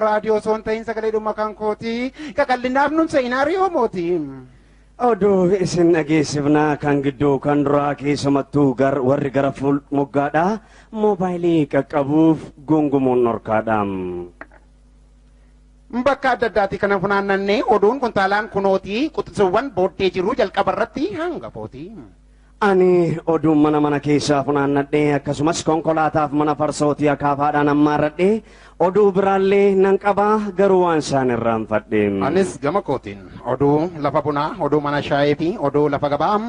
Raadiyoo osoo hin ta'in sagalee dhuma kan kooti. Qaqallinaaf nun seenaa mootii. Oduu isin dhageessifnaa kan gidduu kan duraa keessumattuu warri gara fuul moggaadha. Moobaayilii qaqqabuuf gungumuun dhorkaadha. Bakka adda addaatti kana funaannannee oduun kuntaalaan kunootii quxisuuwwan booddee jiru jalqaba irratti hangafooti. Ani oduun mana mana keessaa funaannadhee akkasumas konkolaataaf mana farsootii akaafaadhaan ammaarradhee oduu biraallee nan qabaa garuu waan isaan irraanfadhe. Anis gama kootiin oduu lafa bunaa, oduu mana shaayii fi oduu lafa gabaa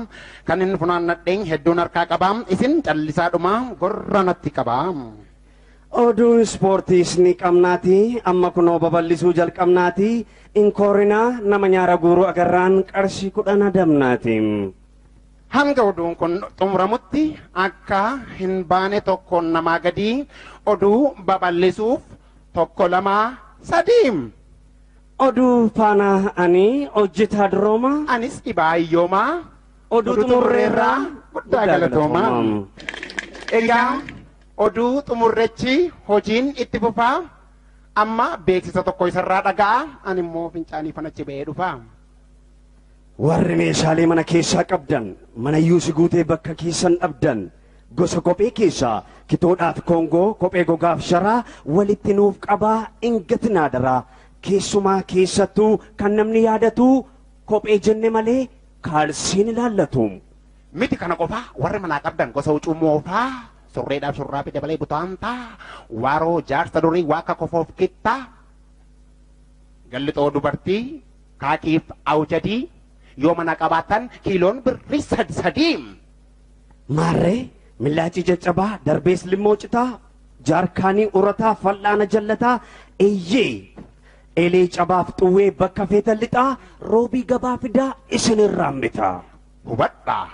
kan inni funaannadhee hedduun harkaa qabaa isin callisaadhuma gorra natti qabaa. Oduun ispoortiis ni qabnaati amma kunoo babal'isuu jalqabnaati inkoorinaa nama nyaara guuruu agarraan qarshii 10 adamnaati. Hanga oduun kun xumuramutti akka hin baane tokkoon namaa gadi oduu babal'isuuf 1 2 3. Oduu faana ani hojjetaa durooma. Anis dhibaayyoomaa. Oduu xumurreerraa guddaa galatoomaa. Egaa oduu xumurrechi hojiin itti fufaa amma beeksisa tokko isarraa dhaga'a ani immoo fincaanii fanachi ba'ee dhufaa. Warri meeshaalee mana keessaa qabdan mana yuusi guutee bakka keessan dhabdan gosa kophee keessaa kitoodhaaf koongoo kophee gogaaf sharaa walitti nuuf qabaa hin gatinaa daraa keessumaa keessattuu kan namni yaadatu kophee jenne malee kaalsiin ilaallatu. Miti kana qofaa warri manaa qabdan gosa huccuu moofaa surreedhaaf shurraabii dabalee butaantaa waaroo jaarsa durii waaqa kofoof kittaa gallixoo dubartii kaakiif awjadii yoo mana qabaatan kiiloon birrii 3. Maarree millaacii caccabaa darbees limmoo citaa jaarkaanii urataa fal'aana jallataa eeyyee eelee cabaaf xuwwee bakka feetan lixaa roobii gabaa fidaa isinirraan bitaa. Hubadhaa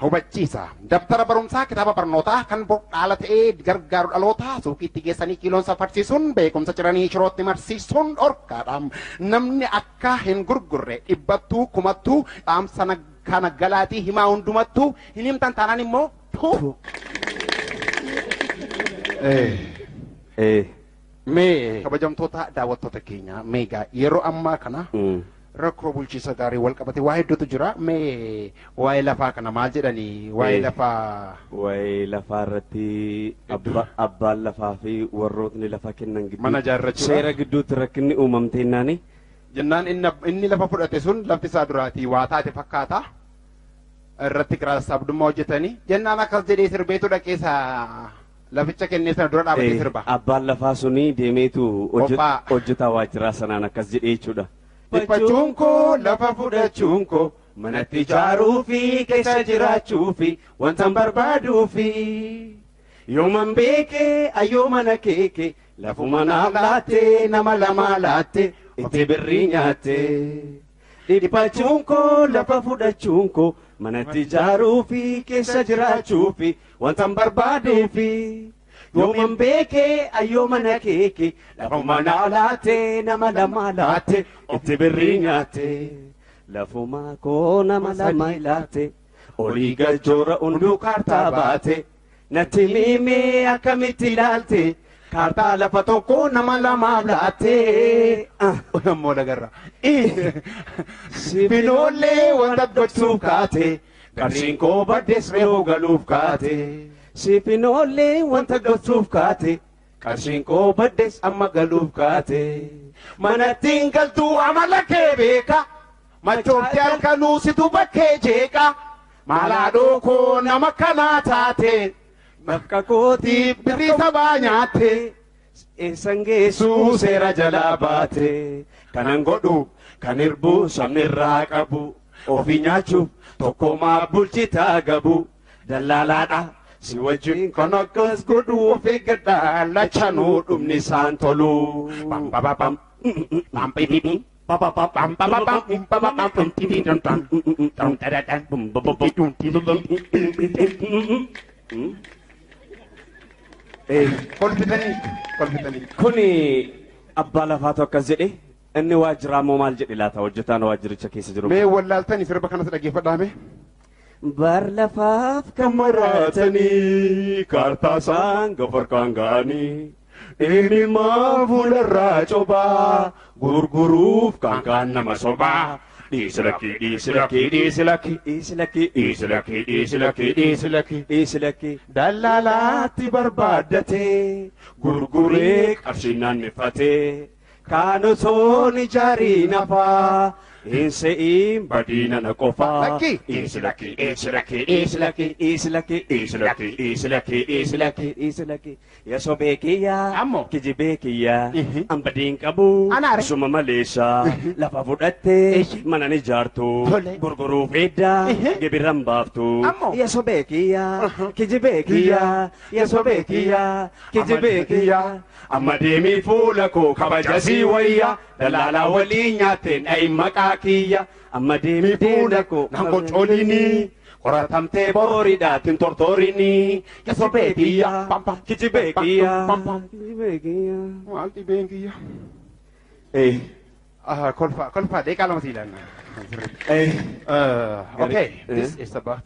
hubachiisa dabtara barumsaa kitaaba barnootaa kan dhaala ta'ee gargaaru dhalootaa suuqiitti geessanii kiiloon safarsiisuun beekumsa ciranii shirootti marsiisuun dhorkaadha. Namni akka hin gurgurre dhibbattuu kumattuu dhaamsa kana galaatii himaa hundumattuu hin himtan taanaan immoo tuu. Mee kabajamtoota daawwattoota keenya meegaa yeroo ammaa kana rakkoo bulchiinsa gaarii wal qabate waa hedduutu jira. Mee waa'ee lafaa kana maal jedhanii waa'ee lafaa. Waa'ee lafaa irratti abbaan lafaa fi warrootni lafa kennan gidduu mana ijaarrachuudha. Seera gidduutti rakkinni uumamte naani. Jennaan inni lafa fudhate sun lafti isaa duraatii waa taate fakkaata. Irratti kiraa sassaabdummaa hojjetanii jennaan akkas jedhee sirbeetu dhaqeessa laficha kennee sana dura dhaabatee sirba. Abbaan lafaa suni deemeetu hojjetaa waajjiraa sanaan akkas jedhee jechuudha. Dhiphachuun koo lafa fudhachuun koo manatti ijaaruu fi keessa jiraachuu fi wanta barbaaduu fi yooman beekee ayyoo mana keeke lafuma naaf laattee nama lamaa laattee itti birrii nyaattee. Dhiphachuun koo lafa fudhachuun koo manatti ijaaruu fi keessa jiraachuu fi wanta barbaaduu fi. Yooman beekee ayyoo mana keeke lafuma naa laattee nama lama laattee itti birrii nyaattee lafuma koo nama lama laattee olii galchoora hunduu kaartaa baate natti miimee akkamitti ilaalte kaartaa lafa tokko nama lamaaf laattee. Ammoo lagarra. Sibiloollee wanta gochuuf kaate qarshiin koo baddees reefu galuuf kaate. Sifinoolee wanta gochuuf kaate qarshiin koo baddees amma galuuf kaate. Manatti hin galtuu amala kee beeka machoofti halkanuu situ bakkee jeeqa maalaadhoo koo nama kanaa taate bakka kootii birrii sabaa nyaatte eessan geessuu seera jalaa baate kanan godhu kan hirbuu sabni irraa qabu ofii nyaachuuf tokkomaa bulchitaa gabu dallaalaadha. Si wajjin kan akkas godhu of eeggadhaa lachanuu dhumni isaan tolu. Bam ba ba bam bam bi bi bi ba ba ba bam ba ba bam ba ba bam bam ti ti dum dum dum da da da bum ba ba ba dum ti dum dum. Kolfitanii kolfitanii. Kuni abbaa lafaatu akkas jedhe inni waajjiraa immoo maal jedhe laata hojjetaan waajjiricha keessa jiru. Mee wallaaltanii sirba kanas dhaggeeffadhaa. Bar lafaaf kan maraatanii kaartaa isaan gafarkaan ga'anii Imimmaan fuularraa cobaa gurguruuf kan kaan nama sobaa. Dhiisi lakkii dhiisi lakkii dhiisi lakkii dhiisi lakkii dhiisi lakkii dhiisi lakkii dhiisi lakkii dhiisi lakkii dallaalaatti barbaaddatee gurguree qarshii naannifatee kaan osoo ni jaarii nafaa hin se'iin badiina na qofaa. Lakkii. Dhiisi lakkii dhiisi lakkii dhiisi lakkii dhiisi lakkii dhiisi lakkii dhiisi lakkii dhiisi lakkii dhiisi lakkii yasoo beekiyyaa Ammoo. kijibee kiyyaa Ihi. ambadiin qabu Anaare. suma maleessa lafa fudhattee Ishi. mana ni ijaartu Tole. gurguruuf edda Ihi. gibirran baaftu Ammoo. yasoo beekiyyaa kijibee kiyyaa yasoo beekiyyaa kijibee kiyyaa amma deemii fuula koo kabaja sii wayya dalaalaa waliin nyaateen dha'i maqaa kiyya amma deemii fuula koo Nan qocooliini qoratamtee boriidhaatiin tortorinii Yasoo beekiyyaa. Pam, pam. kijibee kiyyaa Pam, pam. kijibee kiyyaa. Maal dhibeen kiyya? Eh, Ah, kolfa kolfa deeqaa lama siilaan. eh. Okay, this is about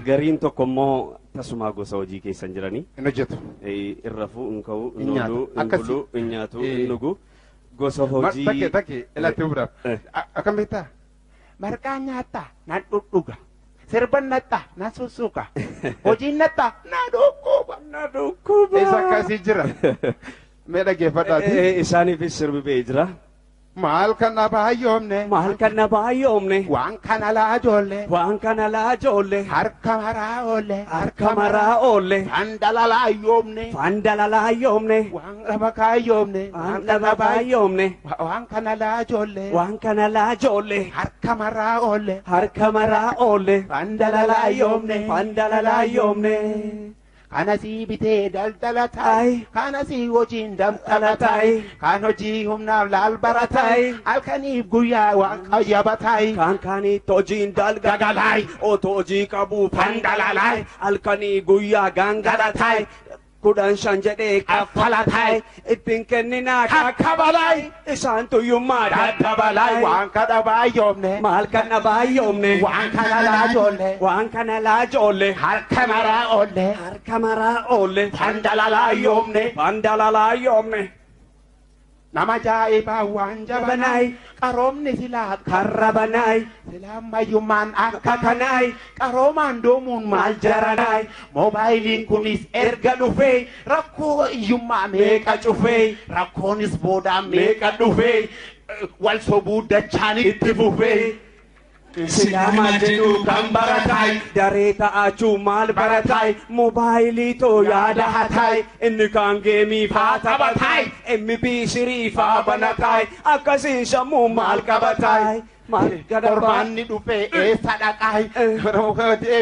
Gariin tokko immoo tasumaa gosa hojii keessan jiranii hin hojjetu. hin rafuu, hin ka'uu, hin Hin nyaatu. ooluu, hin Akkasi. buluu, hin nyaatu, Eh. hin dhugu. Gosa hojii. Takke takke ilaaltee biraaf. Eh. Akkam beektaa? Marqaa nyaattaa nan dhudhuga. Sirba nattaa nan sussuka. Hojiin nattaa na dhukkuba. Na dhukkuba. Isa akkasii jira. Mee dhaggeeffadhaati. Eh, Isaaniifis sirbi ba'ee jira. Maal kana baay'oomne. Maal kana baay'oomne. Waan kana laajolle. Waan kana laajolle. Harka maraa oolle. Harka maraa oolle. Fandala yoomne. Fandala yoomne. Waan dhaba kaayyoomne. Waan dhaba baay'oomne. Waan kana laajolle. Waan kana laajolle. Harka maraa oolle. Harka maraa oolle. Fandala yoomne. Fandala yoomne. Kanasii bitee daldala taa'i. Ayi. Kanasii hojiin damtala Taa'i. taa'i. Kan hojii humnaaf laal bara taa'i. Taa'i. Halkaniif guyyaa waan qayyaba taa'i. Kaan kaanitti hojiin dalgagalaay otoo hojii qabu fandalalaay halkanii guyyaa gangalataay 15 jedhee kaffalataay ittiin kenninaa kakkabalaay isaan tuyyummaa daddabalaay Waan kana baay'oomne. Maal kana baay'oomne Waan kana laajolle. Waan kana laajolle Harka maraa oolle. Harka maraa oolle Fandalalaa yoomne. Fandalalaa yoomne Nama ajaa'ibaa waan jabanaay. Qaroomni silaa karra banaay silaa ammayyummaan akka kanaay qaroomaan doomuun maal jaranaay. Moobaayiliin kunis erga dhufee rakkoo hiyyummaa meeqa meeqa cufee rakkoonis boodaan meeqa meeqa dhufee wal sobuu dachaan itti fufee silaa maal jedhu kan barataay daree ta'achuu maal barataay moobaayilii too yaada hataay inni kaan geemii faa taphataay MB3 faa banataay akkasiin sammuu maal qabataay maal gadabaa Qormaanni dhufee eessa dhaqaay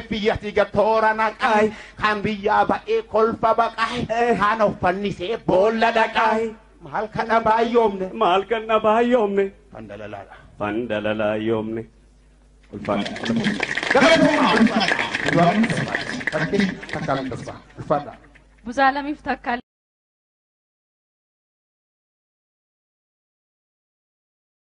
biyyatti gatoora naqaay kan biyyaa ba'ee kolfa baqaay kan of fannisee boolla dhaqaay maal kana baay'oomne maal kana baay'oomne fandalalaadha. fandalalaa yoomne ulfaadha. Galatoomaa ulfaadha. Takka takka ulfaadha. Buzaalamiif takka.